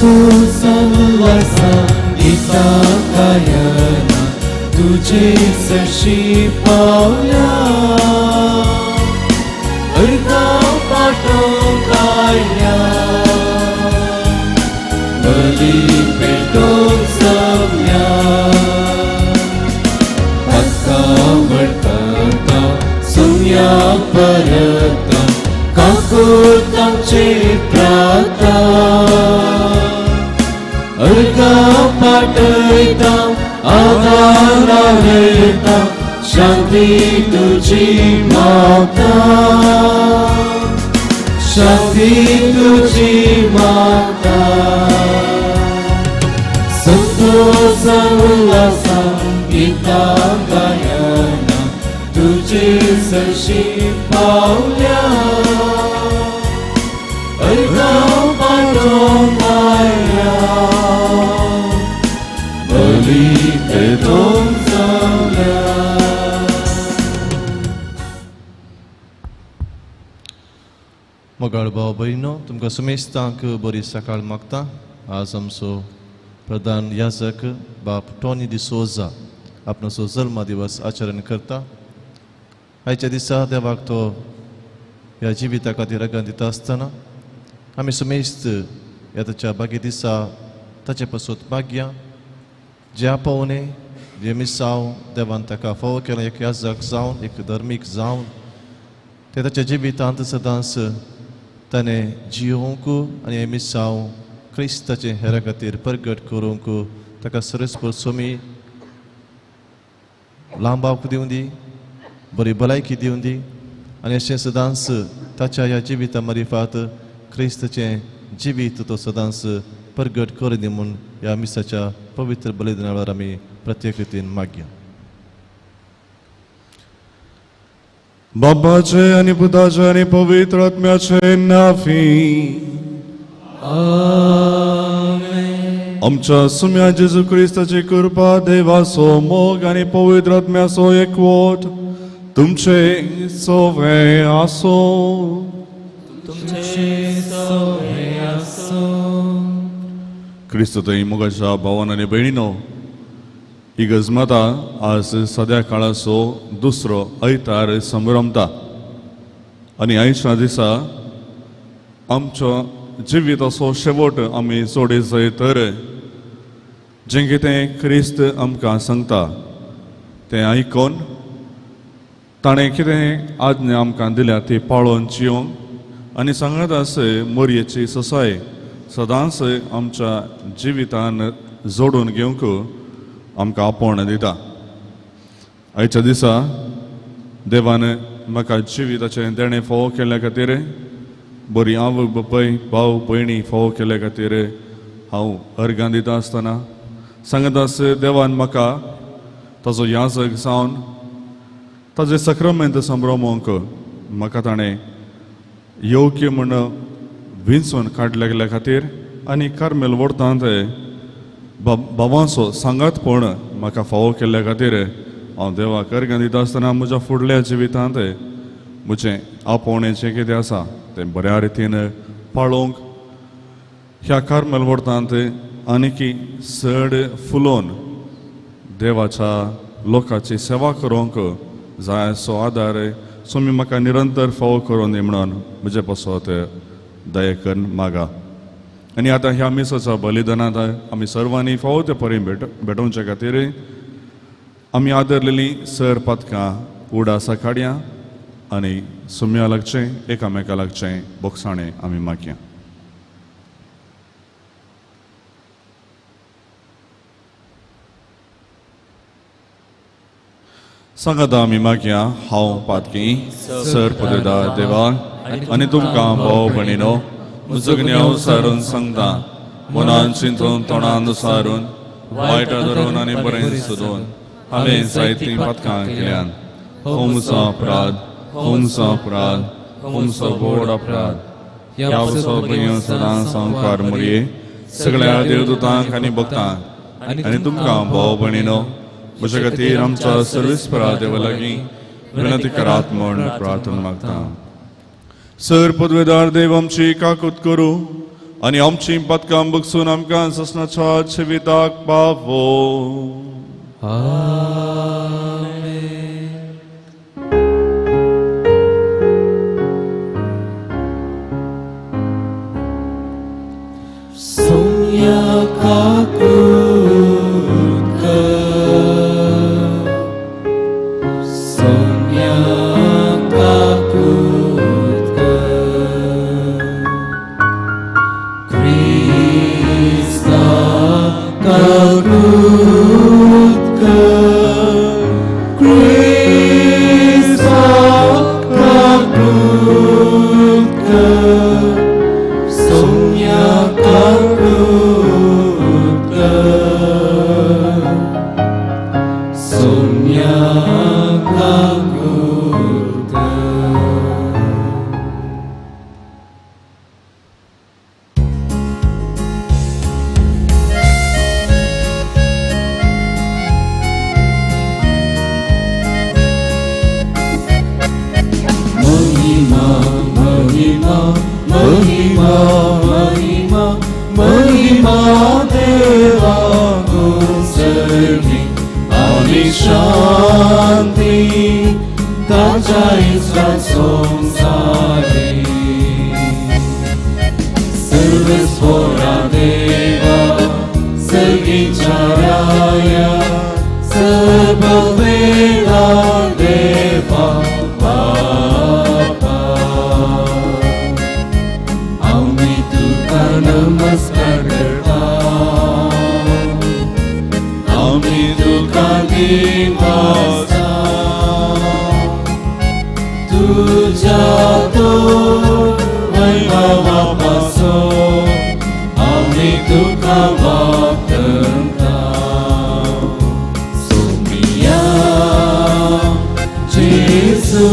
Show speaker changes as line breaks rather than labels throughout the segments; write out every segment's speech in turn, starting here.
संतोषान उल्हासा गीतां गायना तुजे सरशी पावल्या अर्गां पाटोवंक काडल्या बली पेटोवंक जमल्या पातकां वळखता सोम्या परता काकूत आमचे त्राता अर्गां पाटयता आदार लायता शांती तुजी मागता शांती तुजी मागता संतोषान उल्हासान गीतां गायना तुजे सरशी पावल्या अर्गां पाटोवंक आयल्या बली पेटोवंक जमल्या.
मोगाळ भाव भयणो, तुमकां सुमेस्तांक बरी सकाळ मागता. आज आमचो प्रधान याजक बाप टॉनी डिसोजा आपणाचो जल्मा दिवस आचरण करता. आयच्या दिसा देवाक तो ह्या जिविता खातीर अगान दिता आसतना आमी सुमेस्त ह्या ताच्या बागी दिसा ताचे पासत मागया. जे आपोवणे जे मिसांव देवान ताका फावो केलें, एक याजक जावन एक धर्मीक जावन ते ताच्या जिवितांत सदांच ताणें जियोवंक आनी हें मिसांव क्रिस्ताचें हेरा खातीर परगट करूंक ताका सरस्पर सोमी लांबावक दिवं दी, बरी भलायकी दिवं दी आनी अशें सदांच ताच्या ह्या जिविता मारिफात क्रिस्ताचें जिवीत तो सदांच परगट करूं दी म्हूण ह्या मिसाच्या पवित्र बलिदाना वेळार आमी प्रत्येक रितीन मागया.
बाबाचे आनी पुताचे आनी पवित्र आत्म्याचे नाफी.
आमेन.
आमच्या सुम्या जेजू क्रिस्ताची कृपा, देवाचो मोग आनी पवित्र आत्म्याचो एकवट तुमचे सोवे आसो.
तुमचे सोवे आसो.
क्रिस्त थंय मोगाच्या भावान आनी भयणीनो, ही गजमाता आज सद्या काळाचो दुसरो आयतार संभ्रमता आनी आयच्या दिसा आमचो जिविताचो शेवट आमी जोडी जाय तर जें कितें क्रिस्त आमकां सांगता तें आयकून ताणें कितें आज्ञा आमकां दिल्या ती पाळोवन जियोंक आनी सांगत आस मोरयेची ससाय सदांच आमच्या जिवितान जोडून घेवंक आमकां आपोवण दिता. आयच्या दिसा देवान म्हाका जिविताचें देणें फावो केल्ल्या खातीर, बरी आवय बापाय भाव भयणी फावो केल्ल्या खातीर हांव अर्गां दिता आसतना सांगत आस देवान म्हाका ताजो याजक जावन ताजें सक्रामेंत संभ्रमोवंक म्हाका ताणें योग्य म्हूण विंचून काडलेल्या खातीर आनी कार्मेल वोर्तांत भावांचो सांगातपण म्हाका फावो केल्ल्या खातीर हांव देवाक अर्गां दिता आसतना म्हज्या फुडल्या जिवितांत म्हजें आपोवणें जें कितें आसा तें बऱ्या रितीन पाळोवंक ह्या कार्मेल वोर्तांत आनीकी चड फुलोवन देवाच्या लोकांची सेवा करूंक जाय असो आदार स्वामी म्हाका निरंतर फावो करून दी म्हणून म्हजे पासत दया करून मागा. आनी आतां ह्या मिसाच्या बलिदानांत आमी सर्वांनी फावो ते परी भेटोवचे खातीर आमी आदरलेली सर पातकां उडासा काडया आनी सुम्या लागचें एकामेका लागचें बोगसाणें आमी मागया. सांगाता आमी मागया. हांव पातकी सर पदवेदार देवा आनी तुमकां भाव भयणीनो म्हजो गुन्यांव सारून सांगता, मनान चिंतून तोंडान सारून वायट धरून आनी बरें सोदून हांवें जायतीं पातकां केल्यान. हो म्हजो अपराध, हो म्हजो अपराध, हो म्हजो व्हड अपराध. ह्या वर्सा भुरग्यां सदां संवकार मुरये सगळ्या देवदूतांक आनी भक्तांक आनी तुमकां भाव भयणीनो म्हज्या खातीर आमच्या सर्वेस्परा देवा लागीं विनंती करात म्हूण प्रार्थना मागता. सर पदवेदार देव आमची काकूत करूं, आनी आमची पातकां बगसून आमकां ससनाच्या जिविताक पावो.
आमेन. सोम्या काकूत कर, सोम्या काकूत कर, क्रिस्ता काकूत कर, क्रिस्ता काकूत कर, सोम्या काकूत कर, सोम्या काकूत कर. महिमा महिमा महिमा महिमा महिमा देवा गुंसर्गी आनी शांती ताच्या इस्रा संसारी. सर्वेस्पोरा देवा सर्गीच्या राया सर्ववेळा देवा बापा, आम्ही तुका नमस्कार करता, आम्ही तुका दिवासा, तुझ्या तो वैभवापासो आम्ही तुका वागता. सोमिया जेजू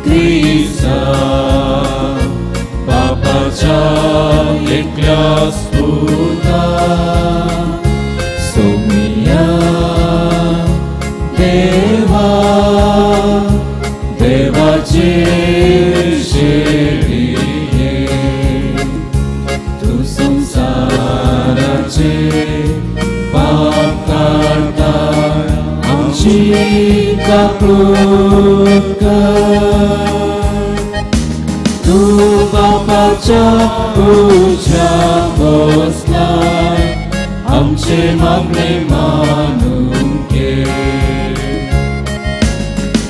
क्रिस्ता बापाच्या एकल्याच पुता, सोमिया देवा देवाचे शेळये, तूं संसाराचे पाप काडटा आमची काकूत कर, तूं बापाच्या उज्या बसलाय आमचे मागणे मानून घे.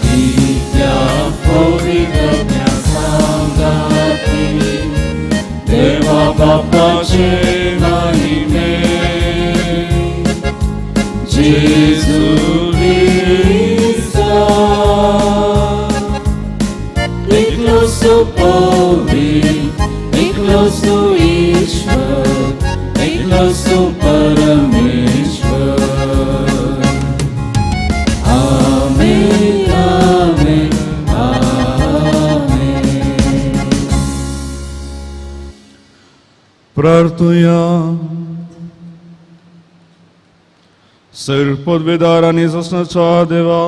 कित्याक पवित्र सांगाती देवा बापाचे महिमे, जेजू क्रिस्ता एकलो सो पवित्र, एकलो सो ईश्वर, एकलो सो परमेश्वर. आमेन आमेन आमेन.
प्रार्थुया. सैर पदवेदार आनी ससनाच्या देवा,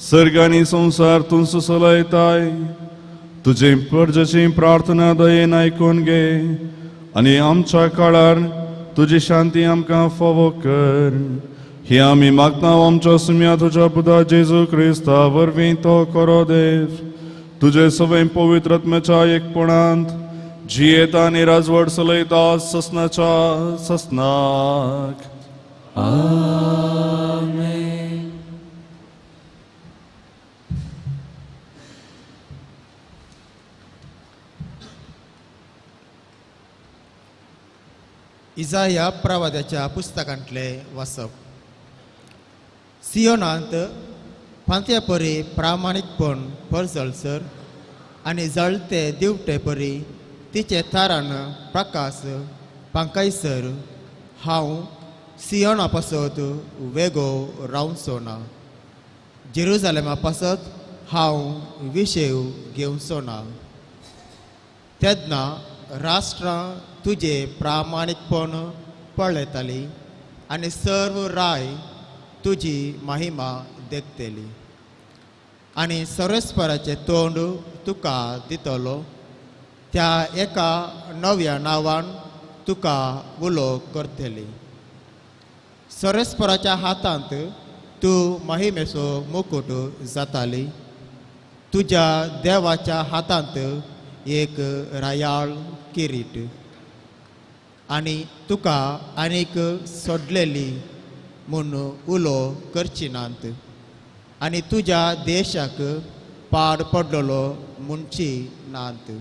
सर्ग आनी संवसार तूं सुसलयताय, तुजे परजेची प्रार्थना दयेन आयकून घे आनी आमच्या काळार तुजी शांती आमकां फावो कर. ही आमी मागता आमच्या सुम्या तुज्या पुता जेजू क्रिस्ता वरवीं तो करो देव, तुजे सवय पवित्र आत्म्याच्या एकपणांत जियेता आनी राजवट चलयता ससनाच्या ससनाक.
आमेन.
इजाया प्रवाद्याच्या पुस्तकांतले वाचप. सियोनांत फांत्या परी प्रामाणीकपण परजळसर आनी जळते दिवटे परी तिचे थारान प्रकाश पांकायसर हांव सियोना पासत वेगो रावचो ना, जेरुजालेमा पासत हांव विशेव घेवचो ना. तेन्ना राष्ट्रां तुजें प्रामाणीकपण पळयताली आनी सर्व राय तुजी महिमा देखतली आनी सर्वेस्पराचें तोंड तुका दितलो. त्या एका नव्या नांवान तुका उलो करतली. सरस्पराच्या हातांत तूं महिमेचो मुकुट जाताली. तुज्या देवाच्या हातांत एक रायाळ किरीट आनी तुका आनीक सोडलेली म्हूण उलो करची नात आनी तुज्या देशाक पाड पडलेलो म्हणची नात.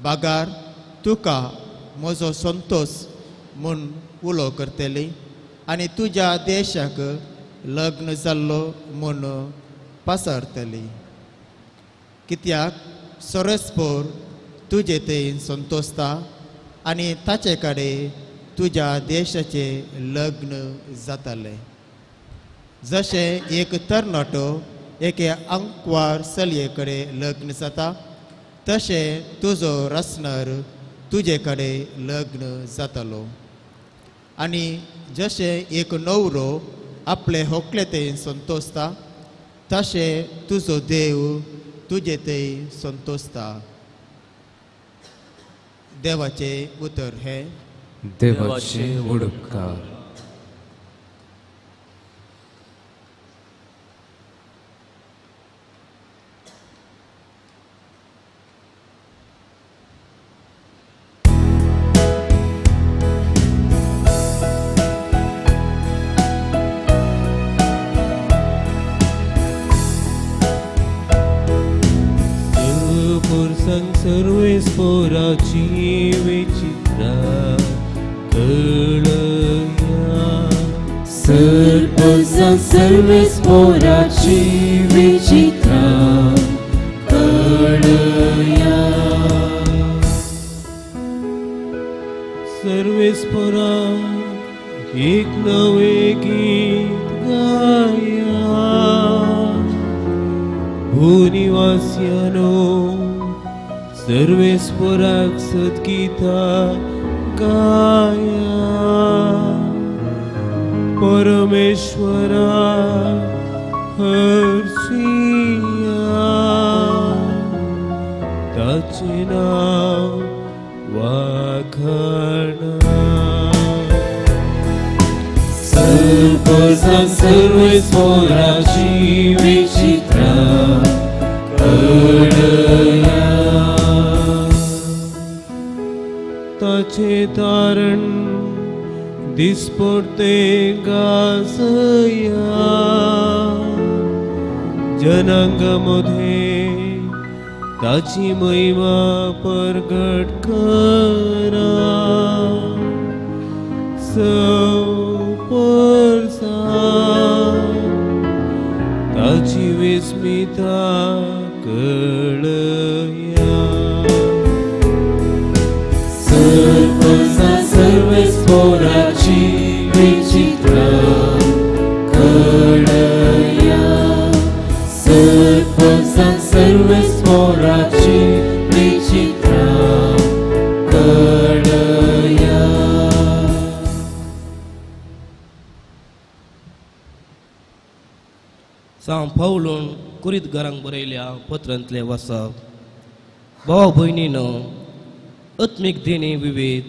बागार तुका म्हजो संतोश म्हूण उलो करतली आनी तुज्या देशाक लग्न जाल्लो म्हूण पसरतली. कित्याक सरस्पोर तुजे थंय संतोशता आनी ताचे कडेन तुज्या देशाचें लग्न जातालें. जशें एक तरणाटो एके अंकवार चलये कडेन लग्न जाता तशें तुजो रसनर तुजे कडेन लग्न जातालो. आनी जशें एक न्हवरो आपले होकले थंय संतोशता तशें तुजो देव तुजे थंय संतोशता. देवाचें उतर हें.
देवाचे उपकार.
सर्वेस्पोराची विचित्रा कळया.
सरपंचा सर्वेस्पोराची विचित्रा कळया.
सर्वेस्पोरा एक नवे गीत गाया. भूनिवास्यानो सर्वेस्पोराक सद्गीता गाया. परमेश्वरा हर्षिया ताचें नांव वाखाणा.
सरपंचा सर्वेस्पोराची विचित्रा कळया.
ताचें तारण दिसपडते गाजया. जनांगामध्ये ताची महिमा परगट करा. परसा ताची विस्मिता कळया.
सरपंचा सर्वेस्पोराची विचित्रा कळया. सरपंचा सर्वेस्पोराची विचित्रा कळया.
सांव पावलून कुरीत घरांक बरयल्या पत्रांतले वाचप. भाव भयणीनो, आत्मीक देणी विविध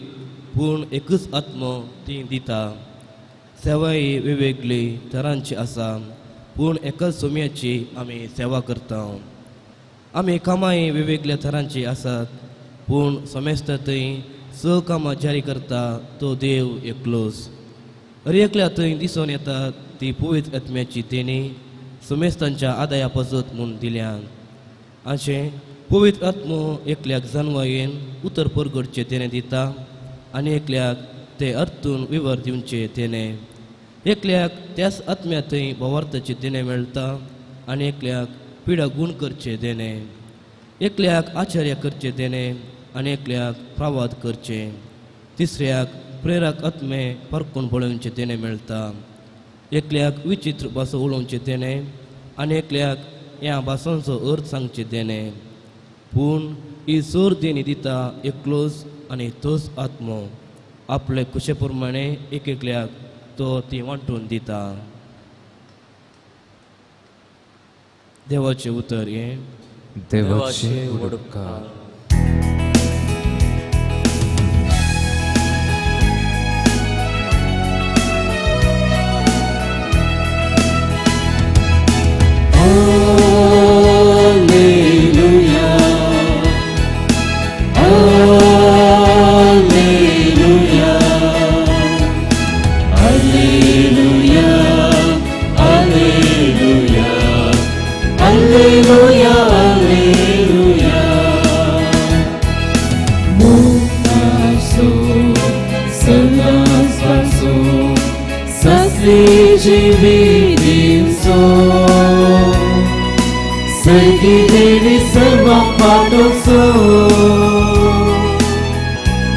पूण एकच आत्मो ती दिता. सेवाय वेगवेगळी तरांची आसा पूण एकाच सोम्याची आमी सेवा करता. आमी कामांय वेगवेगळ्या तरांची आसात पूण समेस्त थंय स कामां जारी करता तो देव एकलोच. हर एकल्या थंय दिसून येता ती पवित्र आत्म्याची देणी समेस्तांच्या आदाया पासत म्हूण दिल्यान. अशें पवित्र आत्मो एकल्याक जानवायेन उतर परगटचें देणें दिता आनी एकल्याक ते अर्थून विवर दिवचें देणें. एकल्याक त्याच आत्म्या थंय भावार्थाचें देणें मेळटा आनी एकल्याक पिडा गूण करचें देणें. एकल्याक आचार्य करचें देणें आनी एकल्याक प्रवाद करचें. तिसऱ्याक प्रेरक आत्मे परकून पळोवचें देणें मेळटा. एकल्याक विचित्र भासो उलोवचें देणें आनी एकल्याक ह्या भासांचो अर्थ सांगचें देणें. पूण ही जोर देणी दिता एकलोच आनी तोच आत्मो आपले खुशे प्रमाणे एक एकल्याक तो ती वांटून दिता. देवाचें उतर हें.
देवाचे उपकार. सदांच पासून सासली जिवी दिवचो सर्गी देवी सर्वां पाटोचो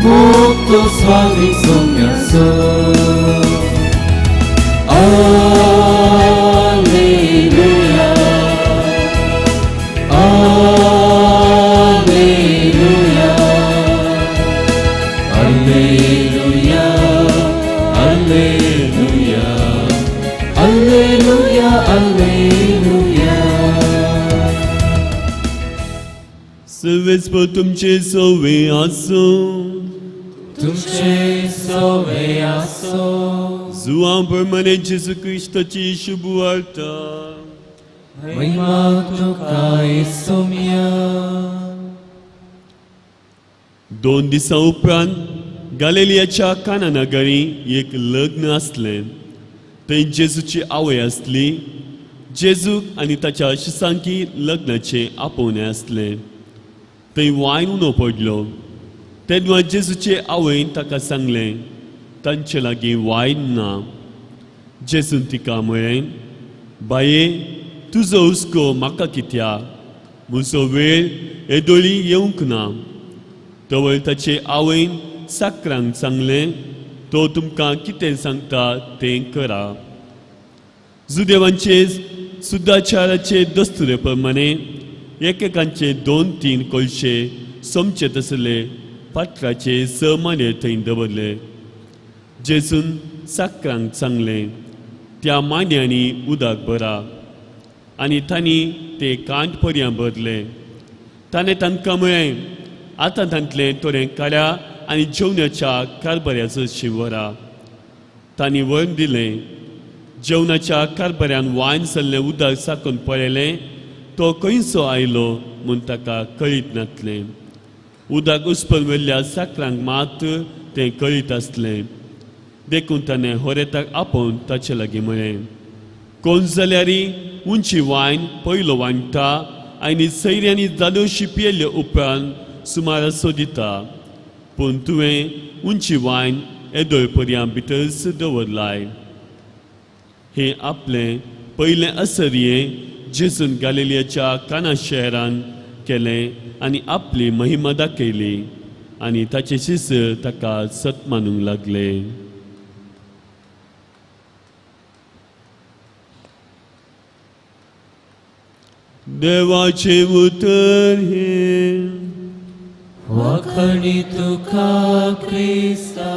मुक्त स्वामी सोम्याचो. Alleluia, Alleluia, Alleluia, Alleluia, Alleluia, Alleluia.
सर्वेस्पर तुमचे सोवे आसूं.
तुमचे सोवे आसो.
जुवां प्रमाणे जेजू क्रिस्ताची शुभ वार्ता.
महिमा तुका सोम्या.
2 दिसां उपरांत गालिलियाच्या काना नगरी एक लग्न आसलें. थंय जेजूची आवय आसली. जेजूक आनी ताच्या शिसांकी लग्नाचें आपोवणें आसलें. थंय वायन उणो पडलो. तेन्ना जेजूचे आवयन ताका सांगलें, तांचे लागीं वायन ना. जेजून तिका म्हळें, बाये, तुजो हुस्को म्हाका कित्याक? म्हजो वेळ येदोळी येवंक ना. तवळ ताचे आवयन साकरांक सांगलें, तो तुमकां कितें सांगता तें करा. जुदेवांचे सुदाचाराचे दस्तुरे प्रमाणे एकेकांचे 2-3 कोळशे सोमचे तसले पात्राचे 6 माने थंय दवरले. जेजून साकरांक सांगलें, त्या मान्यांनी उदक भरा. आनी तांणी ते कांठ पर्यां भरले. ताणें तांकां म्हळें, आतां तांतलें थोडें काड्या आनी जेवणाच्या कारभाऱ्याचो शिवरा. तांणी वळण दिलें. जेवणाच्या कारभाऱ्यान वायन सल्लें उदक साकून पळयलें, तो खंयचो आयलो म्हूण ताका कळीत नासलें. उदक उसपन व्हेल्ल्या साकरांक मात तें कळीत आसलें. देखून ताणें होरेताक आपोवन ताचे लागीं म्हळें, कोण जाल्यारी उंची वायन पयलो वांट्टा आनी सैऱ्यांनी जादोशी पियेल्ले उपरांत सुमारासो दिता, पूण तुवें उंची वायन येदोळ पर्यां भितरच दवरलाय. हें आपलें पयलें असरयें जेजून गालिलियाच्या काना शहरान केलें आनी आपली महिमा दाखयली आनी ताचे शिस्त ताका सत मानूंक लागले. देवाचें उतर हें.
वाखणी तुका क्रिस्ता.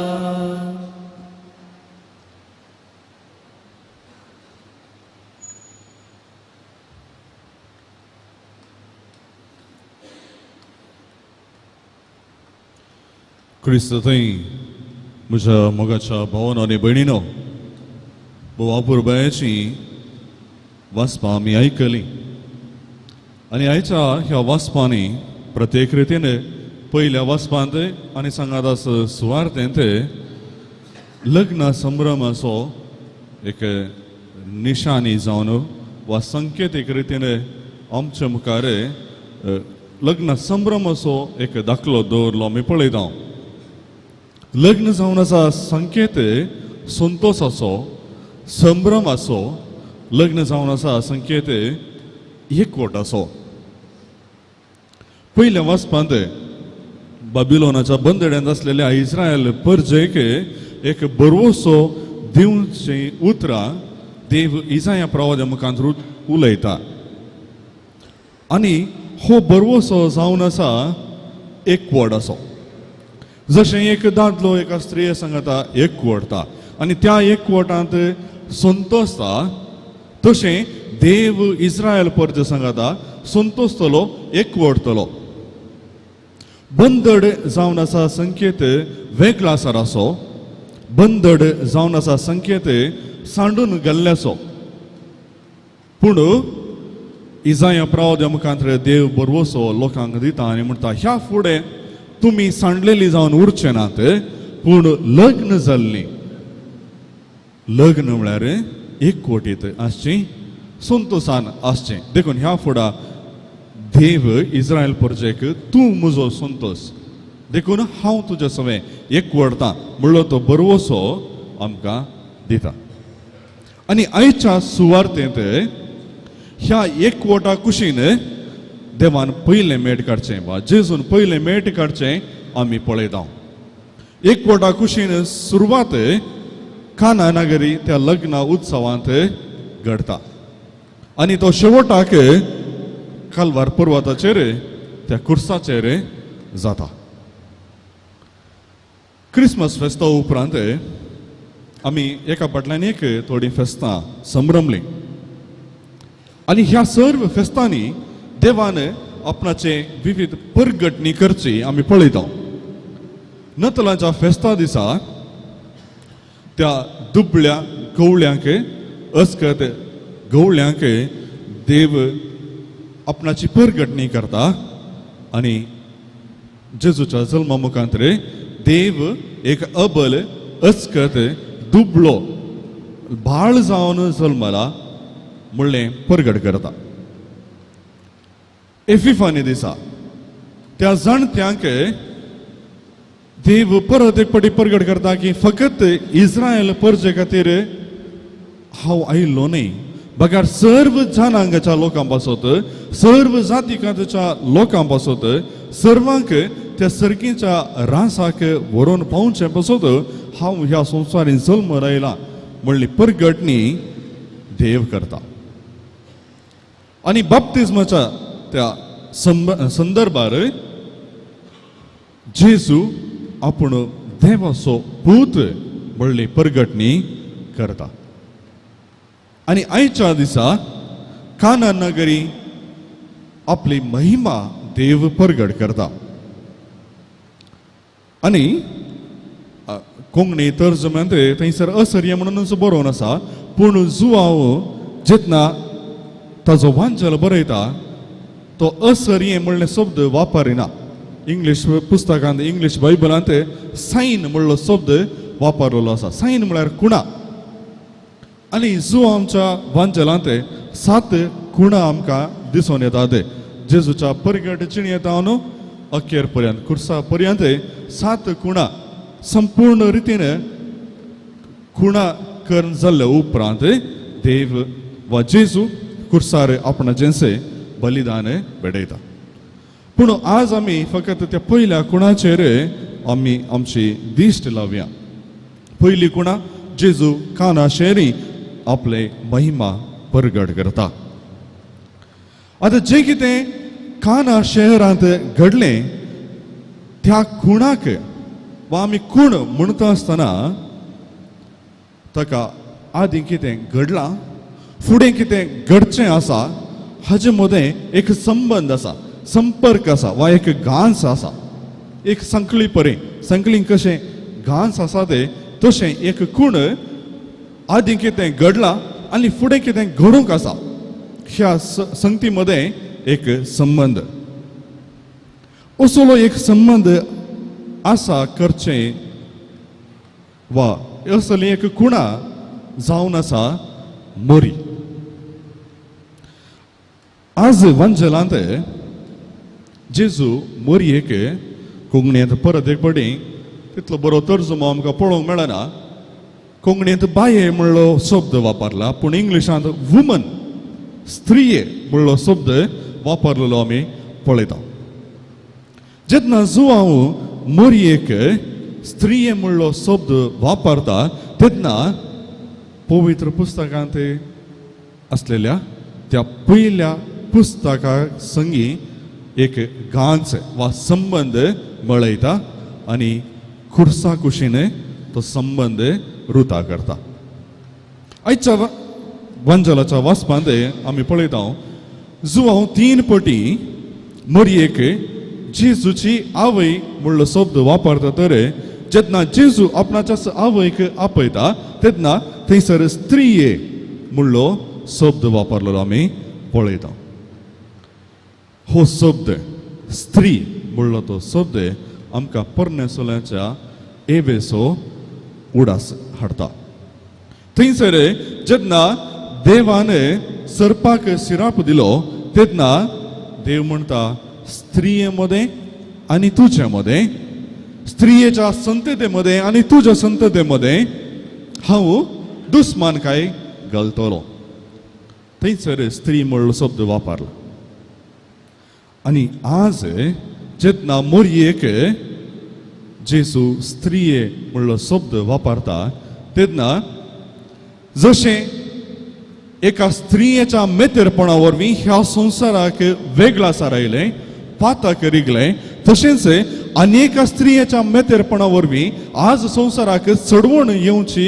क्रिस्त थंय म्हज्या मोगाच्या भावानो आनी भयणीनो, भोव अपुरबायेची वाचपां आमी आयकली आनी आयच्या ह्या वाचपांनी प्रत्येक रितीन पयल्या वाचपांत आनी सांगात आस सुवार्थेंत लग्न संभ्रमाचो एक निशाणी जावन वा संकेतीक रितीन आमच्या मुखार लग्न संभ्रमाचो एक दाखलो दवरलो आमी पळयता. लग्न जावन आसा संकेत संतोषाचो, संभ्रमाचो. लग्न जावन आसा संकेत एकवटाचो. पयल्या वाचपांत बाबिलोनाच्या बंदड्यांत आसलेल्या इस्रायल परजेक एक बरवसो दिवचीं उतरां देव इजाया प्रवाद्या मुखांत उलयता आनी हो बरवसो जावन आसा एकवट आसो. जशें एक दादलो एका स्त्रिये सांगता एकवटता आनी त्या एकवटांत संतोषता, तशें देव इस्रायल परजे सांगता संतोषतलो, एकवटतलो. बंदड जावन आसा संकेत वेगळा साराचो, बंदड जावन आसा संकेत सांडून गेल्ल्याचो. पूण इजाया प्रवाद्या मुखांत देव बरवसो लोकांक दिता आनी म्हणटा, ह्या फुडें तुमी सांडलेली जावन उरचे नात, पूण लग्न जाल्लीं. लग्न म्हळ्यार एकवटीत आसचें, संतोषान आसचें. देखून ह्या फुडा देव इस्रायल परजेक तूं म्हजो संतोष, देखून हांव तुज्या सवें एकवटतां म्हणलो तो बरवसो आमकां दिता. आनी आयच्या सुवार्तेंत ह्या एकवटा कुशीन देवान पयलें मेट काडचें वा जेजून पयलें मेट काडचें आमी पळयता. एकवटा कुशीन सुरवात काना नगरी त्या लग्न उत्सवांत घडता आनी तो शेवटाक कालवार पर्वताचेर त्या कुर्साचेर जाता. क्रिसमस फेस्ता उपरांत आमी एका फाटल्यान एक थोडीं फेस्तां संभ्रमलीं आनी ह्या सर्व फेस्तांनी देवान आपणाचे विविध परगटणी करची आमी पळयता. नतलाच्या फेस्ता दिसा त्या दुबळ्या गवळ्यांक अस्कत गवळ्यांक देव आपणाची परगटणी करता आनी जेजूच्या जल्मा मुखांतर देव एक अबल अस्कत दुबळो बाळ जावन जल्मला म्हणलें परगट करता. एफिफानी दिसा त्या जाणट्यांक देव परत एक पटी परगट करता की फकत इस्रायल परजे खातीर हांव आयिल्लो न्हय, बगर सर्व जनांगाच्या लोकां पासत, सर्व जातीच्या लोकां पासत, सर्वांक त्या सर्गीच्या रासाक व्हरून पावचे पासत हांव ह्या संवसारीन जल्म रायला म्हणली परगटणी देव करता. आनी बाप्तिज्माच्या त्या संदर्भार जेजू आपूण देवाचो पूत म्हणली परगटणी करता. आनी आयच्या दिसा काना नगरी आपली महिमा देव परगट करता. आनी कोंकणी तर्जम्यांत थंयसर असर्य म्हणूनच बरोवन आसा, पूण जुआव जेन्ना ताजो वांजल बरयता तो असर्य म्हणले शब्द वापरिना. इंग्लीश पुस्तकांत, इंग्लीश बायबलांत सायन म्हणलो शब्द वापरलेलो आसा. सायन म्हळ्यार खुणा. आनी जुआव आमच्या वांजलांत 7 खुणा आमकां दिसून येतात. जेजूच्या परगट चिणयेता न्हू अखेर पर्यंत कुर्सा पर्यंत 7 खुणा संपूर्ण रितीन खुणा करून जाल्ले उपरांत देव वा जेजू कुर्सार आपणाचें बलिदान भेटयता. पूण आज आमी फकत त्या पयल्या खुणाचेर आमी आमची दिश्ट लावया. पयली खुणा जेजू काना शेरी आपले महिमा परगट करता. आतां जें कितें काना शहरांत घडलें त्या खुणाक वा आमी खूण म्हणटा आसतना ताका आदीं कितें घडलां, फुडें कितें घडचें आसा हाजे मदें एक संबंद आसा, संपर्क आसा वा एक घांस आसा. एक संकळी परे संकळी कशें घांस आसा तें तशें एक खूण आदीं कितें घडलां आनी फुडें कितें घडूंक आसा ह्या संगती मदें एक संबंद असलो एक संबंद आसा करचें वा असली एक खुणा जावन आसा मोरी. आज वंजलांत जेजू मोरयेक कोंकणींत परत एक पटी तितलो बरो तर्जुमो आमकां पळोवंक मेळना. कोंकणींत बाये म्हणलो शब्द वापरला, पूण इंग्लिशांत वुमन स्त्रीये म्हणलो शब्द वापरलेलो आमी पळयता. जेन्ना जुआंव मोरयेक स्त्रीये म्हणलो शब्द वापरता तेन्ना पवित्र पुस्तकांत आसलेल्या त्या पयल्या पुस्तका संगी एक गांच वा संबंद मेळयता आनी खुर्सा कुशीन तो संबंद रुता करता. आयच्या वंजलाच्या वाचपांत आमी पळयता जुआंव 3 पटी मोरयेक जेजूची आवय म्हणलो शब्द वापरता. तर जेन्ना जेजू आपणाच्याच आवयक आपयता तेन्ना थंयसर स्त्रीये म्हणलो शब्द वापरलेलो आमी पळयता. हो शब्द स्त्री म्हणलो तो शब्द आमकां पोरण्या सोल्याच्या एवेसो उडास हाडटा. थंयसर जेन्ना देवान सर्पाक सिराप दिलो तेन्ना देव म्हणटा स्त्रिये मदें आनी तुजे मदें स्त्रियेच्या संतते आनी तुज्या संतते मदें हांव दुस्मानकाय घालतलो. थंयसर स्त्री म्हणलो शब्द वापरला. आनी आज जेन्ना मोरयेक जेजू स्त्रिये म्हणलो शब्द वापरता तेन्ना जशें एका स्त्रियेच्या मेतेरपणा वरवीं ह्या संवसाराक वेगळा सारायलें, पाताक रिगलें, तशेंच आनी एका स्त्रियेच्या मेतेरपणा वरवीं आज संवसाराक चडवण येवची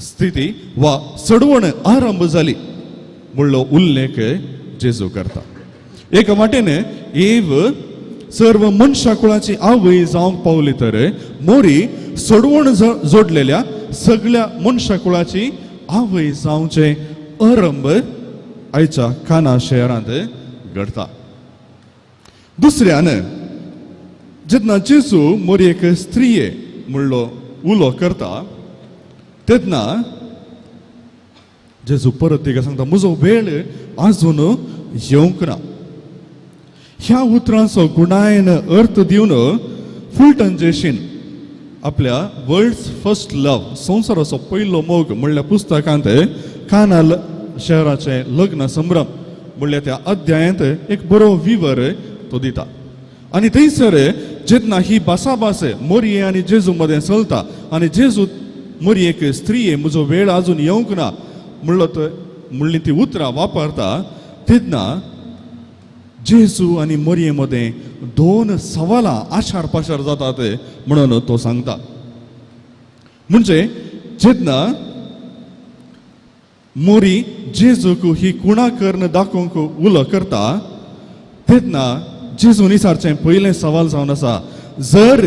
स्थिती वा चडवण आरंभ जाली म्हणलो उल्लेख जेजू करता. एका वाटेन एव सर्व मनशा कुळाची आवय जावंक पावली तर मोरी सोडवण जोडलेल्या सगळ्या मनशा कुळाची आवय जावचे आरंभ आयच्या काना शहरांत घडता. दुसऱ्यान जेन्ना जेजू मोरयेक स्त्रिये म्हणलो उलो करता तेन्ना जेजू परत तिका सांगता म्हजो वेळ आजून येवंक ना. ह्या उतरांचो गुणायन अर्थ दिवन फुलटन जेशीन आपल्या वर्ल्ड्स फर्स्ट लव संवसाराचो पयलो मोग म्हणल्या पुस्तकांत कानाल शहराचें लग्न संभ्रम म्हणल्या त्या अध्यायांत एक बरो विवर तो दिता. आनी थंयसर जेन्ना ही भासाभास मोरये आनी जेजू मदें चलता आनी जेजू मोरयेक स्त्रिये म्हजो वेळ आजून येवंक ना म्हणलो तर म्हणली ती उतरां वापरता तेन्ना जेजू आनी मोरये मदें दोन सवालां आशार पाशार जातात म्हणून तो सांगता. म्हणजे जेन्ना मोरी जेजूक ही कुणा करून दाखोवंक उलो करता तेन्ना जेजून विचारचें पयलें सवाल जावन आसा, जर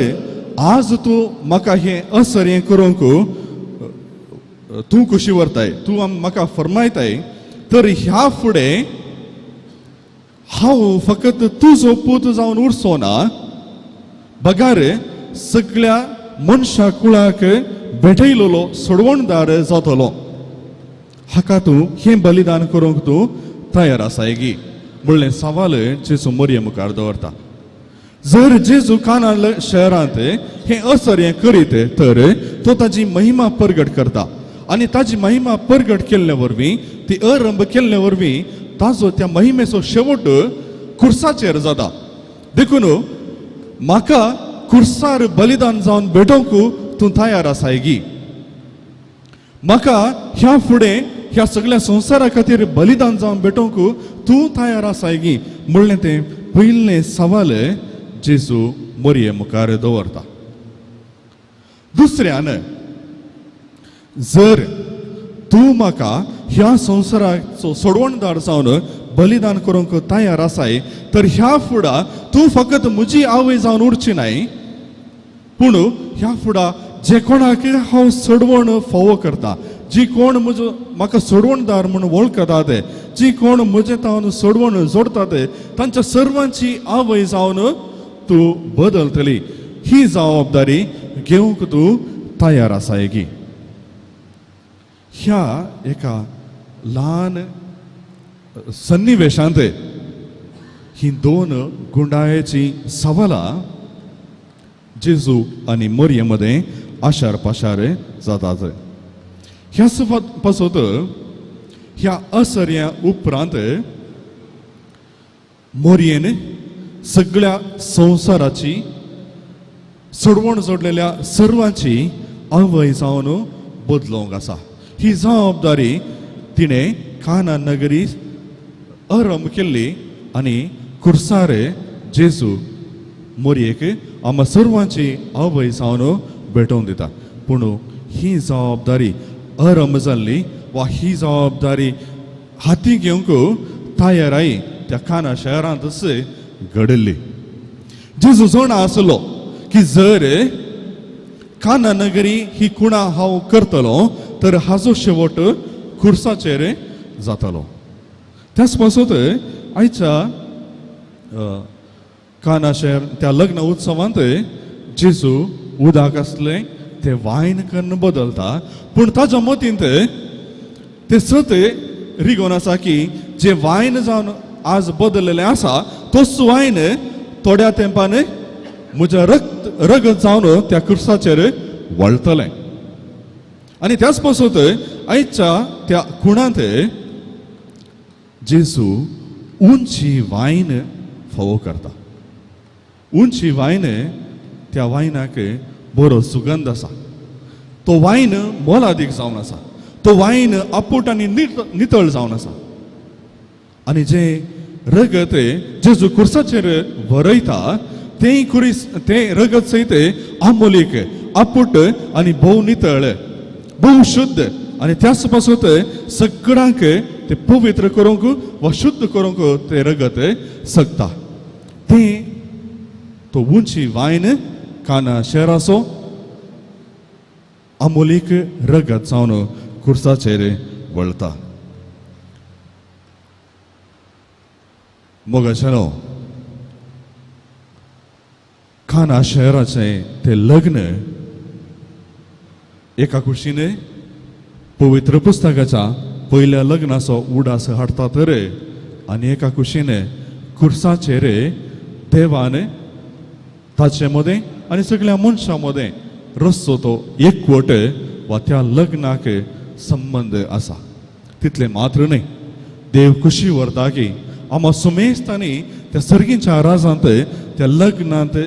आज तूं म्हाका हें असर हें करूंक तूं खुशी व्हरताय, तूं म्हाका फरमायताय, तर ह्या फुडें हांव फकत तुजो पूत जावन उरचो ना, बगार सगळ्या मनशा कुळाक भेटयलेलो सोडवणदार जातलो. हाका तूं हें बलिदान करूंक तूं तयार आसाय गी म्हणलें सवाल जेजू मोरये मुखार दवरता. जर जेजू कानाल शहरांत हें असर हें करीत तर तो ताजी महिमा परगट करता आनी ताजी महिमा परगट केल्ले वरवीं ती अरंभ केल्ले वरवीं ताजो त्या महिमेचो शेवट खुर्साचेर जाता. देखून म्हाका खुर्सार बलिदान जावन भेटोवंक तूं तयार आसाय गी, म्हाका ह्या फुडें ह्या सगळ्या संवसारा खातीर बलिदान जावन भेटोवंक तूं तयार आसाय गी म्हणलें तें पयलें सवाल जेजू मोरये मुखार दवरता. दुसऱ्यान जर तूं म्हाका ह्या संवसाराचो सोडवणदार जावन बलिदान करूंक तयार आसाय तर ह्या फुडा तूं फकत म्हजी आवय जावन उरची नाय, पूण ह्या फुडा जे कोणाक हांव सोडवण फावो करता, जी कोण म्हजो म्हाका सोडवणदार म्हूण वळखतात, जी कोण म्हजे तावन सोडवण जोडतात तांच्या सर्वांची आवय जावन तूं बदलतली, ही जबाबदारी घेवंक तूं तयार आसाय गी. ह्या एका ल्हान सन्निवेशांत ही दोन गुंडायेची सवालां जेजू आनी मोरये मदें आशार पाशार जातात. ह्या पासत ह्या असर्या उपरांत मोरयेन सगळ्या संवसाराची सोडवण जोडलेल्या सर्वांची आवय जावन बदलोवंक आसा. ही जबाबदारी तिणें काना नगरी आरंभ केल्ली आनी खुर्सारे जेजू मोरयेक आमकां सर्वांची आवय जावन भेटोवन दिता. पूण ही जबाबदारी आरंभ जाल्ली वा ही जबाबदारी हाती घेवंक तयाराय त्या काना शहरांतच घडिल्ली. जेजू जाणा आसलो की जर काना नगरी ही कुणा हांव करतलो तर हाजो शेवट खुर्साचेर जातलो. त्याच पासत आयच्या काना शहर त्या लग्न उत्सवांत जेजू उदक आसलें तें वायन कन्न बदलता, पूण ताच्या मतींत तें सत रिगोवन आसा की जे वायन जावन आज बदललेलें आसा तोच वायन थोड्या तेंपान म्हज्या रक्त रगत जावन त्या कुर्साचेर वळटलें. आनी त्याच पासत आयच्या त्या खुणांत जेजू उंची वायन फावो करता. उंची वायन त्या वायनाक बरो सुगंध आसा, तो वायन मोलादीक जावन आसा, तो वायन आपूट आनी नितळ जावन आसा. आनी जे रगत जेजू कुर्साचेर वरयता तें कुरीस तें रगत सयत आमोलीक आपूट आनी भोव नितळ भोव शुद्ध आनी त्याच पासत सगळ्यांक ते पवित्र करूंक वा शुद्ध करूंक तें रगत शकता. तें तो उंची वायन काना शहराचो आमोलीक रगत जावन कुर्साचेर वळता. मोगाचें काना शहराचें तें लग्न एका कुशीन पवित्र पुस्तकाच्या पयल्या लग्नाचो उडास हाडटा तर आनी एका कुशीन कुर्साचेर देवान ताचे मदें आनी सगळ्या मनशां मदें रस्तो तो एकवट वा त्या लग्नाक संबंद आसा. तितलें मात्र न्हय, देव खुशी व्हरता की आमा सुमेस्तांनी त्या सर्गींच्या राजांत त्या लग्नांत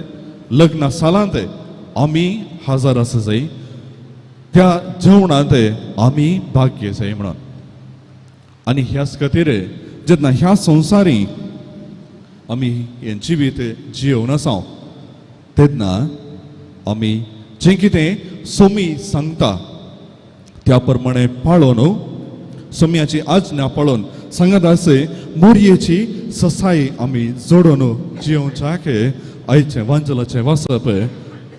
लग्ना सालांत आमी हजर आसा जाय, त्या जेवणांत आमी भाग्य जाय म्हणून. आनी ह्याच खातीर जेन्ना ह्या संवसारी आमी हें जिवीत जियोवन आसा तेन्ना आमी जें कितें सोमी सांगता त्या प्रमाणे पाळोन सोम्याची आज्ञा पाळोन सांगात आसे मोरयेची ससाई आमी जोडून जियोवच्याक आयचें वांजलाचें वाचप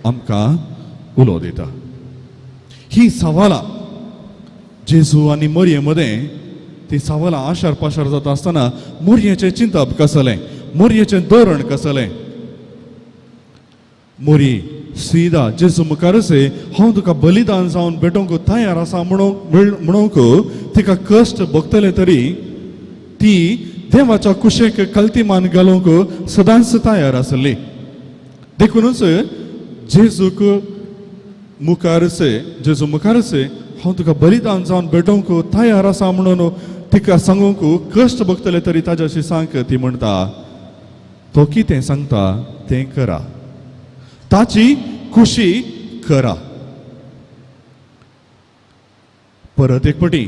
आमकां उलो दिता. ही सवालां जेजू आनी मोरये मदें ती सवालां आशार पाशार जाता आसतना मोरयेचें चिंतप कसलें, मोरयेचें धोरण कसलें. मोरी सीधा जेजू मुखारच हांव तुका बलिदान जावन भेटोवंक तयार आसा म्हणूंक तिका कश्ट भोगतले तरी ती देवाच्या कुशेक कल्तीमान घालूंक सदांच तयार आसली. देखूनच जेजूक मुखारच जेजू मुखारच हांव तुका बलिदान जावन भेटोवंक तयार आसा म्हणून तिका सांगूंक कश्ट भोगतले तरी ताज्याशी सांग ती म्हणटा तो कितें सांगता तें करा, ताची खुशी करा. परत एक पटी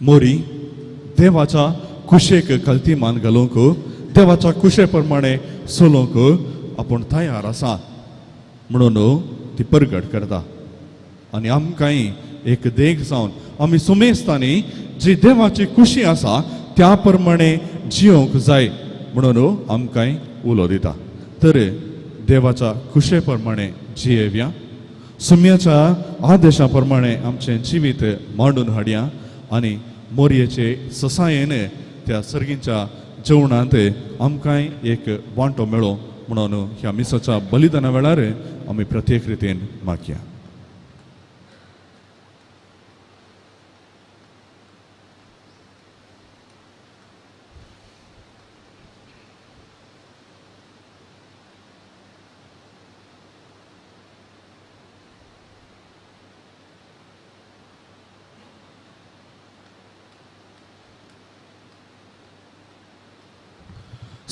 मोरी देवाच्या कुशेक कल्ती मान घालूंक देवाच्या कुशे प्रमाणे चलोवंक आपूण तयार आसा म्हणून ती परगट करता. आनी आमकांय एक देख जावन आमी सुमेस्तांनी जी देवाची खुशी आसा त्या प्रमाणे जियोवंक जाय म्हणून आमकांय उलो दिता. तर देवाच्या खुशे प्रमाणे जियेवया, सुम्याच्या आदेशा प्रमाणे आमचें जिवीत मांडून हाडया आनी मोरयेचे ससायेन त्या सर्गींच्या जेवणांत आमकांय एक वांटो मेळो म्हणून ह्या मिसाच्या बलिदाना वेळार आमी प्रत्येक रितीन मागया.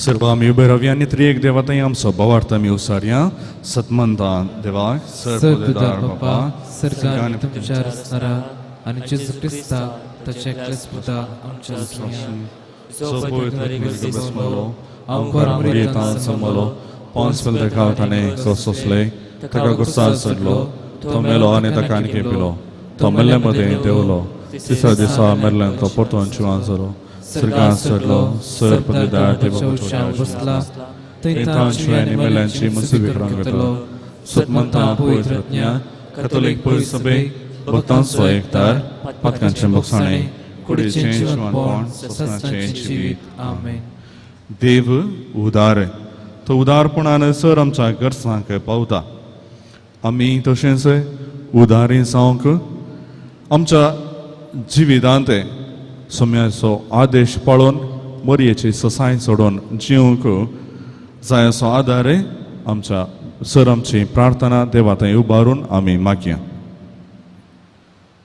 सर्व आमी उबे रावया आनी त्रिएक देवाताय आमचो भावार्थ आमी उसारया. सतमंता देवाक सर्वदार बापा
सर्गान तुमच्या रचणारा आनी जेजू क्रिस्ताक ताच्या एकल्याच पुताक आमच्या
जो पवित्र आत्म्यान आमकां मरेतान समलो पोन्स पिलाताक ताणें क्रॉस सोंसले, ताका कुर्सार चडलो, तो मेलो आनी ताका आनी खेपिलो, तो मेल्ले मदें देंवलो, तिसऱ्या दिसा मेल्ल्यान तो परतून जिवान जालो, स्वर्गांत चडलो, सर पदवीदार देवाच्या
बसला,
थंय तांची आनी मेल्ल्यांची मुसबी करूंक येतलो. सतमंता पवित्र आत्म्या कॅथोलीक पवित्र सभेक भक्तांचो एकतार पातकांचें भोगसाणें कुडीचें जिवनपण सपनाचें जिवीत.
आमेन.
देव उदार, तो उदारपणान सर आमच्या गरजांक पावता. आमी तशेंच उदारी जावंक आमच्या जिवितांत सोम्याचो आदेश पाळून मोरयेची ससाय सोडून जिवंक जाय असो आदार आमच्या सर आमची प्रार्थना देवा थंय उबारून आमी मागया.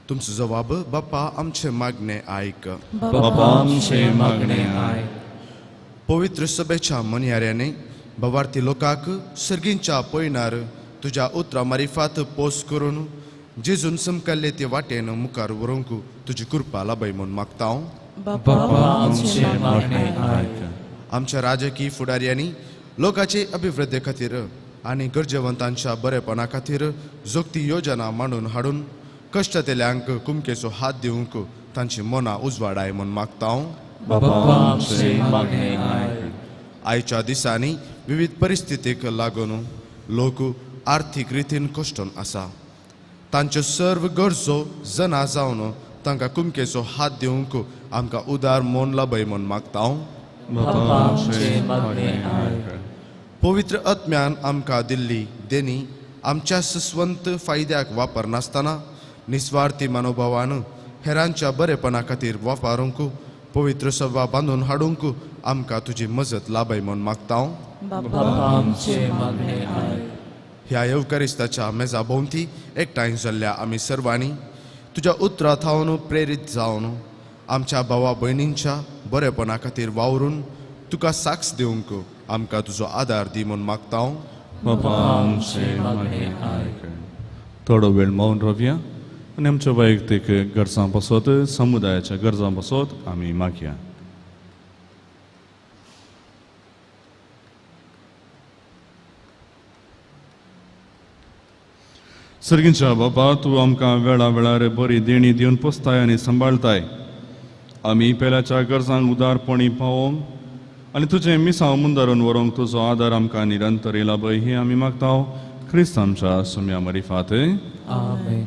तुमचो जवाब बापा आमचे मागणे आयक.
बापा आमचे मागणे आयक.
पवित्र सभेच्या मनयाऱ्याने भवार्थी लोकांक सर्गींच्या पयणार तुज्या उतरां मारिफात पोस करून जेजून समकल्ले ते वाटेन मुखार व्हरूंक तुजी कृपा लाभय म्हूण मागता हांव.
बापा आमचे मागणे आयक.
आमच्या राजकीय फुडाऱ्यांनी लोकांचे अभिवृद्धी खातीर आनी गरजेवंतांच्या बरेपणा खातीर जोगती योजना मांडून हाडून कश्टतेल्यांक कुमकेचो हात दिवंक तांची मनां उजवाडाय म्हूण मागता हांव.
बापा आमचे मागणे आयक.
आयच्या दिसांनी विविध परिस्थितीक लागून लोक आर्थीक रितीन कश्टून आसा. तांच्यो सर्व गरजो जना जावन तांकां कुमकेचो हात दिवंक आमकां उदार मन लाभय म्हूण मागता हांव. पवित्र आत्म्यान आमकां दिल्ली देणी आमच्या सुस्वंत फायद्याक वापरनासतना निस्वार्थी मनोभावान हेरांच्या बरेपणा खातीर वापरूंक पवित्र सभा बांदून हाडूंक आमकां तुजी मजत लाभय म्हूण मागता हांव. ह्या येवकारिस्ताच्या मेजा भोंवती एकठांय जाल्ल्या आमी सर्वांनी तुज्या उतरां थावन प्रेरीत जावन आमच्या भावा भयणींच्या बरेपणा खातीर वावरून तुका साक्ष दिवंक आमकां तुजो आदार दी म्हूण मागता हांव.
थोडो वेळ मौन रावया आनी आमच्या वैयक्तीक गरजां पासत समुदायाच्या गरजां पासत आमी मागया. सर्गींच्या बाबा, तूं आमकां वेळा वेळार बरी देणी दिवन पोसताय आनी सांबाळताय. आमी पेल्याच्या गरजांक उदारपणी पावोवंक आनी तुजें मिसांव मुंदारून व्हरूंक तुजो आदार आमकां निरंतर लाभय हें आमी मागता क्रिस्त आमच्या सुम्या मरिफात.
आमेन.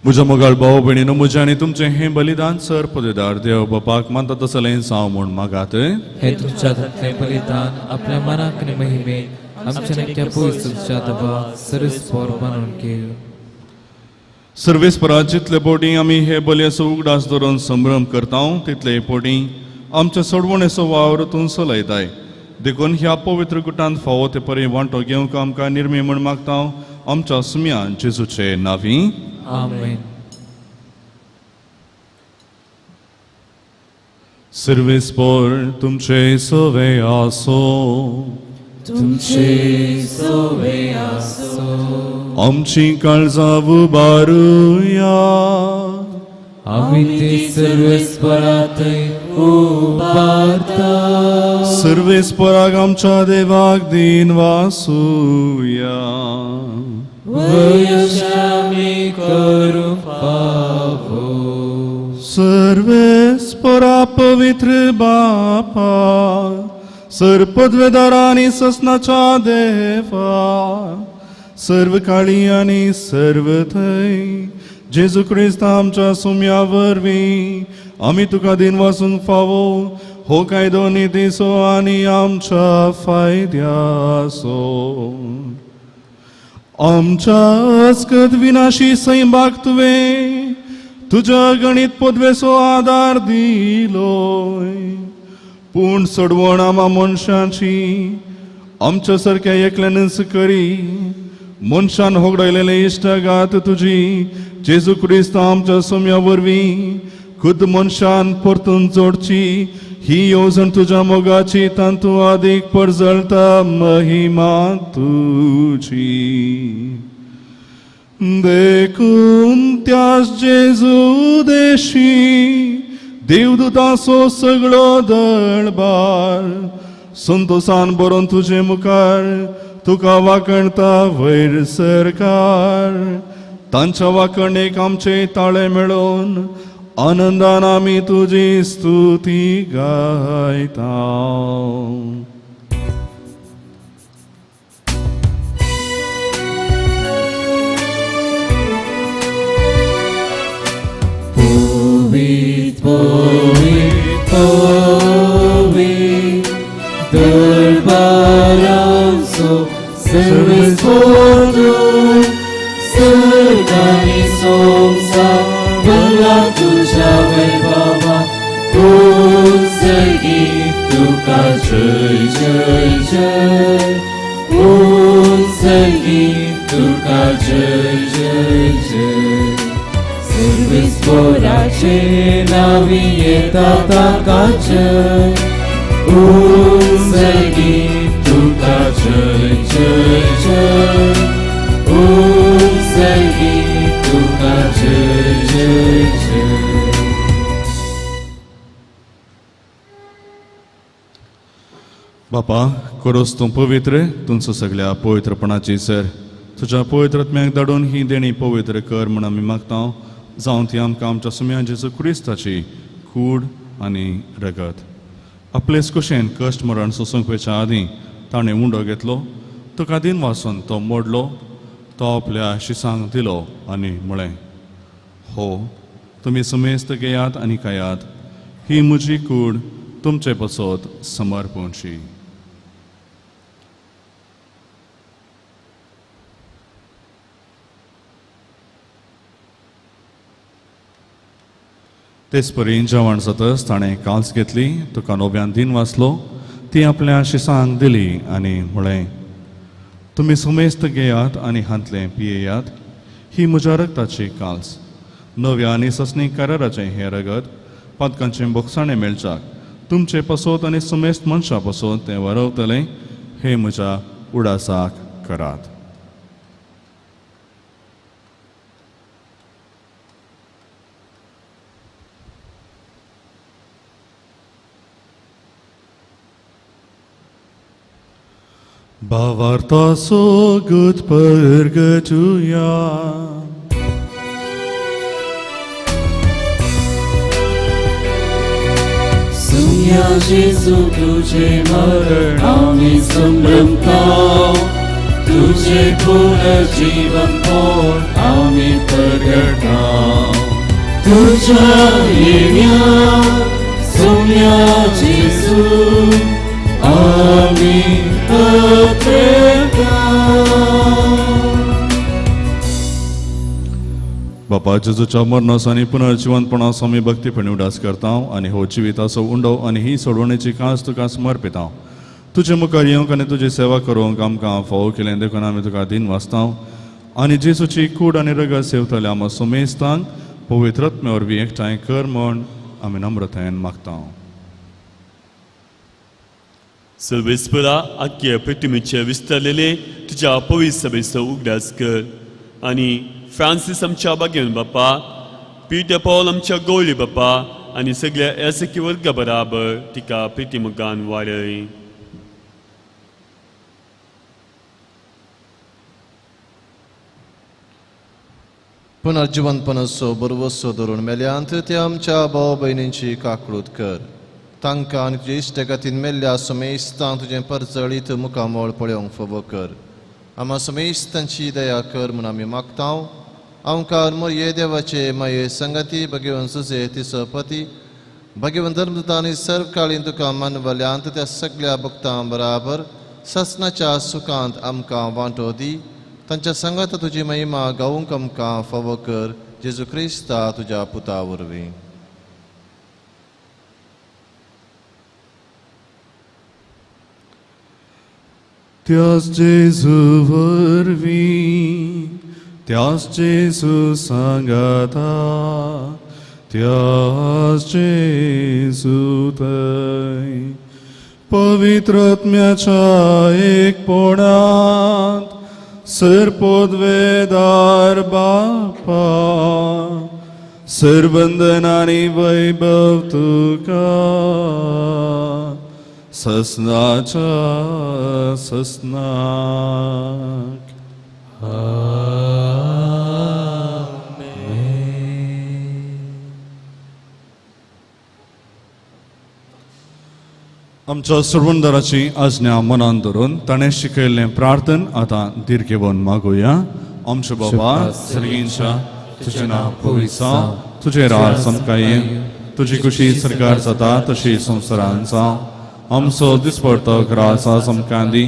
म्हज्या मोगाळ भाव भयणीनो, म्हजें आनी तुमचें हें बलिदान सर पदेदार देव बापाक मानता तसलें जावं म्हूण मागात.
हे तुमच्या हातांतलें बलिदान आपल्या मनाक आनी महिमेक आमच्या नेक्या पयस तुमच्या दबा सर्वेस्पोर मानून घेव.
सर्वेस्परा जितले पोटी आमी हे बलयेचो उगडास धरून संभ्रम करता तितले पोटी आमच्या सोडवणेचो वावर तूं चलयताय. देखून ह्या पवित्र गुटांत फावो ते परी वांटो घेवंक आमकां निर्मी म्हूण मागता आमच्या सुम्या जेजूचे नांवी.
आमेन.
सर्वेस्पोर तुमचे सवे आसो.
तुमचे सवे आसो.
आमची काळजां उबारुया.
आमी ती सर्वेस्परांतय उबारता.
सर्वेस्पराक आमच्या देवाक दीन वासुया.
वयशामी करूंक फावो.
सर्वेस्परा पवित्र बापा, सर्पद्वेदार आनी ससनाच्या देवा, सर्व काळी आनी सर्व थंय जेजू क्रिस्त आमच्या सुम्या वरवीं आमी तुका दीन वासूंक फावो हो कायदो नितीचो आनी आमच्या फायद्याचो. आमच्या अस्कत विनाशी सैमाक तुवें तुज्या गणीत पदवेचो आदार दिलोय. पूण सोडवण आमा मनशांची आमच्या सारक्या एकल्यानच करी. मनशान होगडायलेले इश्टागात तुजी जेजू क्रिस्त आमच्या सोम्या वरवीं खुद मनशान परतून जोडची ही येवजण तुज्या मोगाची तांतू आदीक परजळता महिमा तुजी. देखून त्यास जेजू देशी देवदूतांचो सगळो दळबार संतोसान बरोवन तुजे मुखार तुका वाकणता वयर सरकार. तांच्या वाकणेक आमचे ताळे मेळोवन आनंदान आमी तुजी स्तुती गायता.
पवित्र पवित्र पवित्र दरबारांचो सर्वेस्पोर सर्गानी संवसार भरला तुज्या वैभवा. उंचगी तुका जय जय जय, उंचगी तुका जय जय जय. सर्वेस्पोराचे नावी येता ताका जय, उंचगी तुका जय जय जय, उंचगी तुका जय जय जय.
बापा कोरोस तूं पवित्र, तुमचो सगळ्या पवित्रपणाची सर तुज्या पवित्र आत्म्याक धाडून ही देणी पवित्र कर म्हूण आमी मागता. जावन ती आमकां आमच्या सुम्या जेजू क्रिस्ताची कूड आनी रगत. आपलेच कुशेन कश्ट मरण सोसूंक वयच्या आदीं ताणें उंडो घेतलो, तुका दिन वासून तो मोडलो, तो आपल्या शिसांक दिलो आनी म्हळें, हो तुमी सुमेस्त घेयात आनी खायात, ही म्हजी कूड तुमचे पसत समर्पणची. तेच परी जेवण जातच ताणें काल्स घेतली, तुका नव्यान दिन वाचलो, ती आपल्या शिसांक दिली आनी म्हळें, तुमी सुमेस्त घेयात आनी हांतलें पियेयात, ही म्हज्या रगताची काल्स, नव्या आनी ससनी कराराचें हें रगत पातकांचें बोगसाणें मेळच्याक तुमचे पसत आनी सुमेस्त मनशां पसत तें वरवतलें, हें म्हज्या उडासाक करात. भावार्थाचो गत परगटुया.
सुम्या जेजू तुझे मरण आमी संभ्रमता, तुझे पुनर्जीवनपण आमी परगटा. तुझ्या येण्या सुम्या जेजू आमी पत्रता.
बापा जेजूच्या मरणाचो आनी पुनर्जिवंतपणाचो आमी भक्तीपणी उडास करता आनी हो जिविताचो उंडो आनी ही सोडवणेची कास तुका समर्पिता. तुजे मुखार येवंक आनी तुजी सेवा करूंक आमकां फावो केलें देखून आमी तुका दिन वाचता आनी जेजूची कूड आनी रगत सेवतल्या आमकां सुमेस्तांक पवित्र आत्म्या वरवीं एकठांय कर म्हूण आमी नम्रतायेन मागता.
सर्वेस्परा आख्या प्रतिमेचे विस्तारलेले तुज्या पवित्र सभेचो उगडास कर आनी फ्रांसीस आमच्या बागेवन बापा, पीटर पॉल आमच्या गौरी बापा आनी सगळ्या एसकी वर्गा बराबर तिका प्रितीमुगान वाडय.
पुनर्जिवंतपणाचो बरवसो धरून मेल्यांत ते आमच्या भाव भयणींची काकळूत कर. तांकां आनी तुजे इश्टगातीन मेल्ल्या समेस्तांक तुजें परजळीत मुखामळ पळोवंक फावो कर. आमा समेस्तांची दया कर म्हूण आमी मागता. आमकां मोरये देवाचे माये संगती भगवंत सुजे तिचो पती भगवंत धर्मदूत आनी सर्वकाळीन तुका मानवल्यांत त्या सगळ्या भक्तां बराबर ससनाच्या सुखांत आमकां वांटो दी. तांच्या संगात तुजी महिमा गावूंक आमकां फावो कर. जेजू क्रिस्ता तुज्या पुता वरवीं.
त्याच जेजू वरवीं, त्याच जेजू सांगाता, त्याच जेजू थंय पवित्र आत्म्याच्या एकपणांत सरपोदवेदार बापा सरवंदन आनी वैभव तुका ससनाच्या ससनाक. आमच्या सरवंदराची आज्ञा मनान धरून ताणें शिकयल्लें प्रार्थन आतां धीर घेवन मागुया. आमचे बाबा सर्गींच्या, तुजें नांव पवित्र जावं, तुजें राज आमकां येवं, तुजी खुशी सरकार जाता तशी संवसारांत जावं. आमचो दिसपडतो ग्रास आज आमकां दी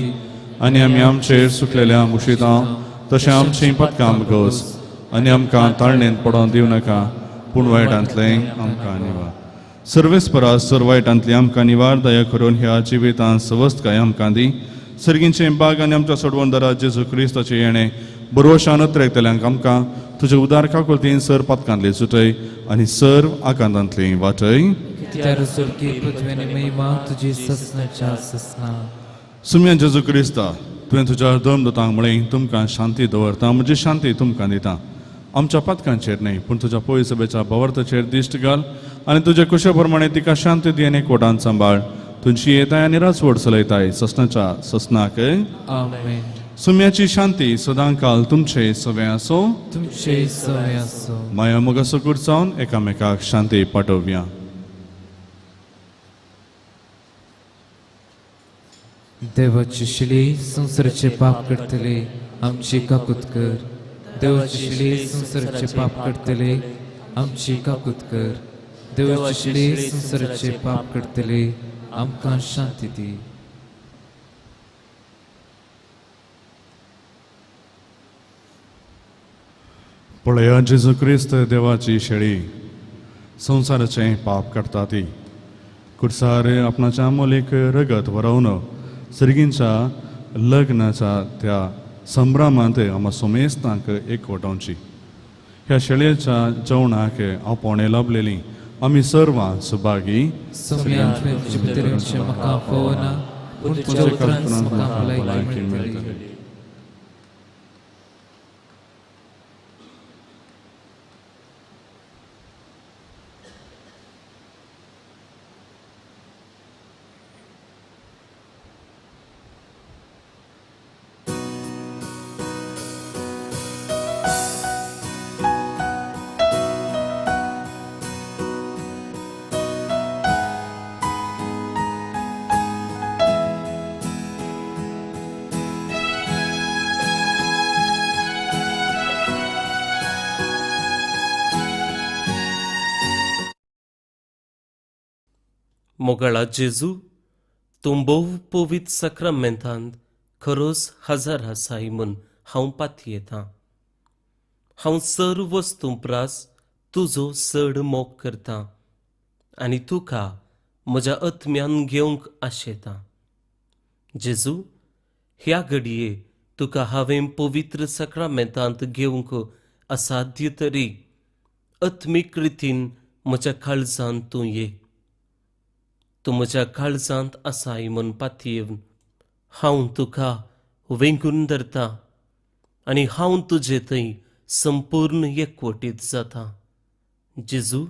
आनी आमी आमचेर सुकलेल्या मुशितां तशें आमचीं पदकां गोस आनी आमकां ताळणेंत पडोवन दिवं नाका, पूण वायटांतलें आमकां निवार. सर्वेस्परा सर वायटांतली आमकां निवार, दया करून ह्या जिवितांत सवस्तकाय आमकां दी. सर्गींचें बाग आनी आमच्या सोडवणदारा जेजू क्रिस्ताचें येणें बरोवशान उतरेकतल्यांक आमकां तुजे उदार काकुळतीन सर पातकांतली सुटय आनी सर्व आकांतांतली वाटय. सुम्या जेजू क्रिस्ता, तुवें तुज्या धर्मदूतांक म्हळें, तुमकां शांती दवरता, म्हजी शांती तुमकां दिता. आमच्या पातकांचेर न्हय पूण तुज्या पयस सभेच्या भावार्थाचेर दिश्ट घाल आनी तुज्या कुशे प्रमाणे तिका शांती दी आनी कोटान सांबाळ. तुमची येताय आनी राजवट चलयताय ससनाच्या ससनाक.
आमेन.
सुम्याची शांती सदां काल तुमचे सवे आसो,
तुमचे सवे आसो.
माया मोगाचो कुरसावन एकामेकाक शांती पाठोवया.
देवाची शिली संवसाराचे पाप करतले आमची काकूत कर. देवाची शिली संवसाराचे पाप करतले आमची काकूत कर. देवाची शिली संवसाराचे पाप करतले आमकां शांती दी.
पळया जेजू क्रिस्त देवाची शेळी संवसाराचें पाप काडटा ती. कुर्सार आपणाच्या मोलीक रगत वरोवन सर्गींच्या लग्नाच्या त्या संभ्रमांत आमा सोमेस्तांक एकवटावची. ह्या शेळयेच्या जेवणाक आपोवणें लाभलेली आमी सर्वां सुभागी.
मोगाळा जेजू, तूं भोव पवित्र साक्रामेंतांत खरोच हजार आसाय म्हूण हांव पातयेतां. हांव सर्व वस्तूं प्रास तुजो चड मोग करतां आनी तुका म्हज्या आत्म्यान घेवंक आशेतां. जेजू, ह्या घडये तुका हांवें पवित्र साक्रामेंतांत घेवंक असाध्य तरी आत्मीक रितीन म्हज्या काळजांत तूं ये. तूं म्हज्या काळजांत आसाय म्हूण पातयेवन हांव तुका वेंगून धरता आनी हांव तुजे थंय संपूर्ण एकवटीत जाता. जेजू,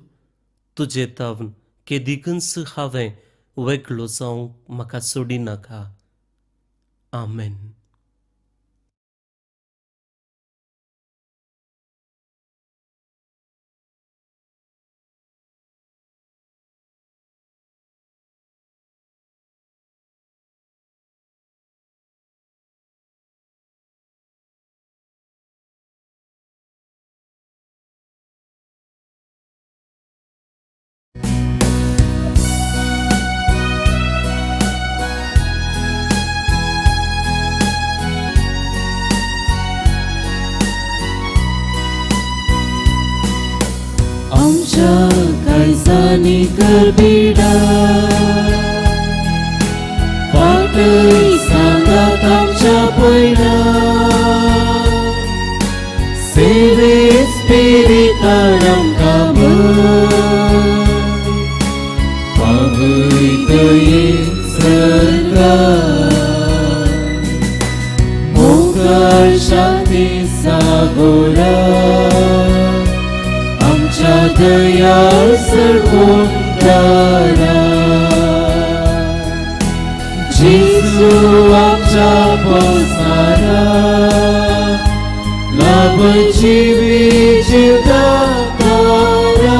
तुजे तावन केदिकूच हांवें वेगळो जावंक म्हाका सोडिनाका. आमेन.
आमच्या काळजांनी कर बिडा फाटय सांगात आमच्या पयणा सेवे स्पिरितान आमकां भर पावय दये सर्गा मोगाळ शांती सागोरा आमच्या दयाळ सरकोंडारा जेजू आमच्या पोसारा लाभ जिवी जिवदातारा.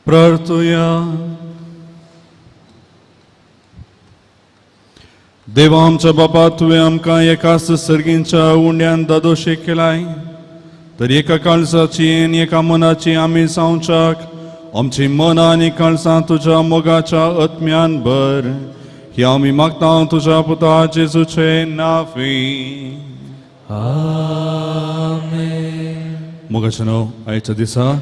प्रार्थुया. देवा आमच्या बापा, तुवें आमकां एकाच सर्गींच्या उंड्यान दादोशे केलाय, तर एका काळजाची आनी एका मनाची आमी जावच्याक आमची मनां आनी काळजां तुज्या मोगाच्या आत्म्यान भर, ही आमी मागता तुज्या पुता जेजूचे नांवी.
आमेन.
मोगाचें नांव आयच्या दिसा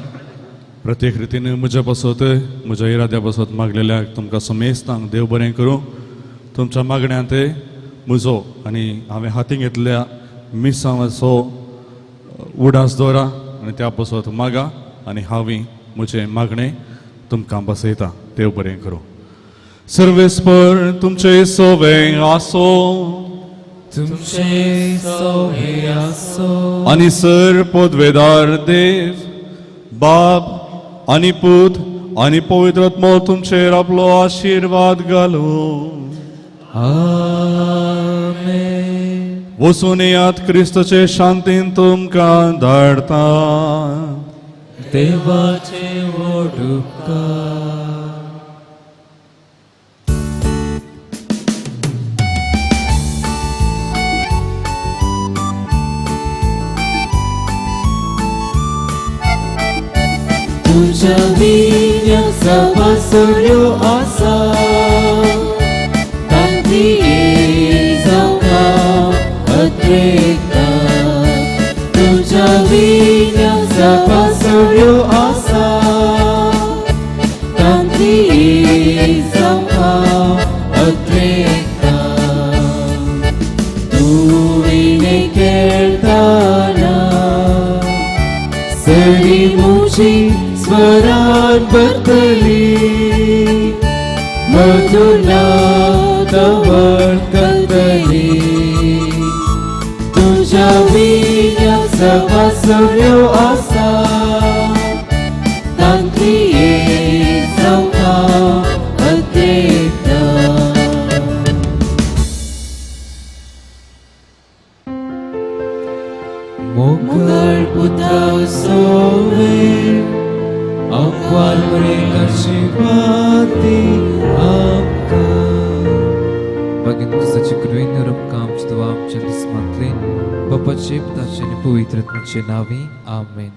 प्रत्येक रितीन म्हज्या पासत म्हज्या इराद्या पासत मागलेल्याक तुमकां समेस्तांक देव बरें करूं. तुमच्या मागण्यांत म्हजो आनी हांवें हातीं घेतल्या मिसांवाचो उडास दवरा आनी त्या पासत मागा आनी हांवें म्हजें मागणें तुमकां बसयता. देव बरें करूं. सर्वेस्पर तुमचे सोवे आसो,
तुमचे सोवे आसो,
आनी सर पदवेदार देव बाप आनी पूत आनी पवित्र आत्मो तुमचेर आपलो आशिर्वाद घालूं.
आमेन.
वचून येयात, क्रिस्तचे शांतीन तुमकां धाडटा.
देवाचे व्हड उपकार.
तुझ्या विण्या सभासऱ्यो आसा तांती जावंक अद्रेकता. तुझ्या विण्या सभासऱ्यो आसा तांती जावंक अद्रेकता. तुवें खेळताना सरी मुजी स्वरान भरतली मधुला तवळ करतली. तुझ्या विण्या सभासऱ्यो आसा तांती जावंक अद्रेकता.
मोगाळ पुता सोवे आशीर्वादी आमकां. बागेन तुझाची कृपेन आमकां आमच्या दुआ आमच्या दुस्मांतले बापाचे पुताचे आनी पवित्र आत्म्याचे नांवी. आमेन.